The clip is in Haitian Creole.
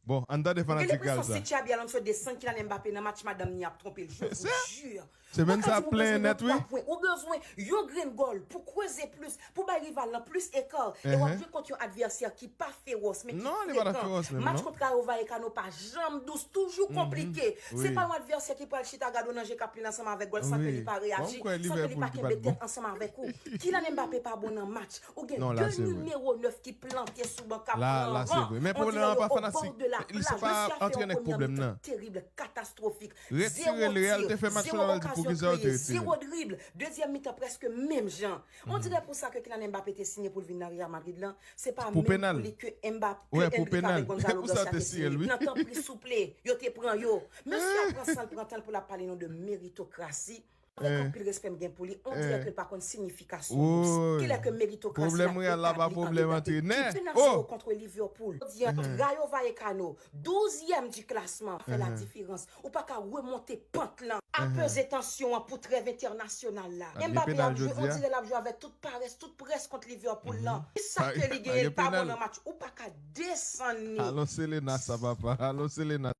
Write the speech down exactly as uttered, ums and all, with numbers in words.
Bon, ann tande fanatik Real sa. Ou gen lenpresyon si Xabi Alonso desann Kylian Mbappé nan match, madanm ni ap twonpe l. Je vous jure. Semèn sa ap plen nèt wi. Ou bezwen yon grenn gòl pou kweze plis, pou bay rival lan plis eka. E w ap jwe kont yon advèsè ki pa fewòs, men ki frekan. Match kont Rayo Vallecano pa janm dous, toujou konplike. Se pa yon advèsè ki pral chita gade w nan je k ap plen ansanm avèk gòl san ke li pa reyaji, san ke li pa kenbe tèt ansanm avèk ou. Kylian Mbappé pa bon nan match. Ou gen de nimewo nèf ki plante sou ban k ap pran ran. On dirè yo o bò de la plaj. Mesye a fè yon premyè mitan terib, katastwofik. Zewo ti, zewo okazyon kreye, zewo drib. Dezyèm mitan prèske menm jan. On dirè pou sa ke Kylian Mbappé te siyen pou l vin nan Real Madrid lan, se pa menm pou li ke Mbappé, ke Henry Cavill Gonzalo Garcia te siyen. Nan tanpri souple, yo te pran yo. Mesye a pran san l pran tan l pou l ap pale nou de meritokrasi. Avèk anpil respè m gen pou li, on dirè ke l pa konn siyifikasyon bous. Kilè ke meritokrasi la etabli an dedan de de nasyon kont Liverpool? Jodi a, Rayo Vallecano, douzyèm di klasman, fè la diferans. Ou pa ka remonte pant lan, apeze tansyon an pou trèv entènasyonal la. Mbappé ap jwe, on dirè l ap jwe avèk tout parès, tout près kont Liverpool lan. Kisa ke li genyen, l pa bon nan match, ou pa ka desann li. Alon Selena sa, papa, alon Selena.